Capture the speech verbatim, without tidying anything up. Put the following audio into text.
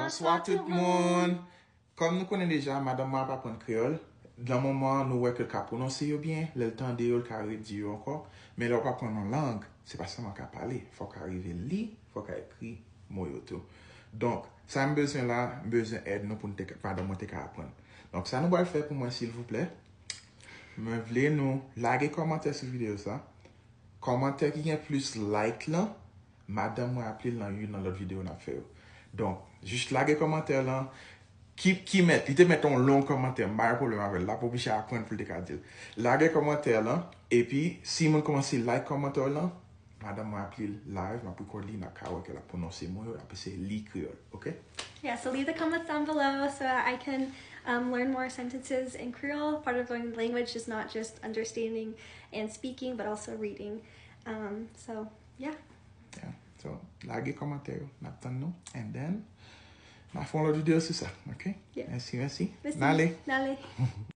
Bonswa tout moun. Kòm nou konnen deja, madanm mwen ap aprann kreyòl. Nan moman an, nou wè ke l ka pwononse yo byen, lè l tande yo, l ka redi yo ankò. Men lè w ap aprann yon lang, se pa sèlman ka pale, fò w ka rive li, fò w ka ekri mo yo tou. Donk, sa m bezwen la, m bezwen èd nou pou n te ka, madanm mwen te ka aprann. Donk, sa nou pral fè pou mwen, silvouplè, mwen vle nou lage kòmantè sou videyo sa. Kòmantè ki gen plis like lan, madanm mwen ap li l nan youn nan lòt videyo n ap fè yo. Donk, jis lage kòmantè lan. Ki, ki mèt, li te mèt yon long kòmantè, m pa gen pwoblèm avè l. L ap oblije aprann pou l te ka di l. Lage kòmantè lan, epi si moun kòmanse like kòmantè w lan, madanm mwen ap li l live, m ap record li, n ap ka wè ke l ap pwononse mo yo, l ap eseye li kreyòl, oke? Yeah, so leave the comments down below so that I can um, learn more sentences in Creole. Part of learning the language is not just understanding and speaking, but also reading. Um, so, yeah. Yeah. So, lage kòmantè yo, n ap tann nou, and then, n a fè yon lòt videyo sou sa, oke? Yeah. Mèsi, mèsi. Mèsi. N ale. N ale.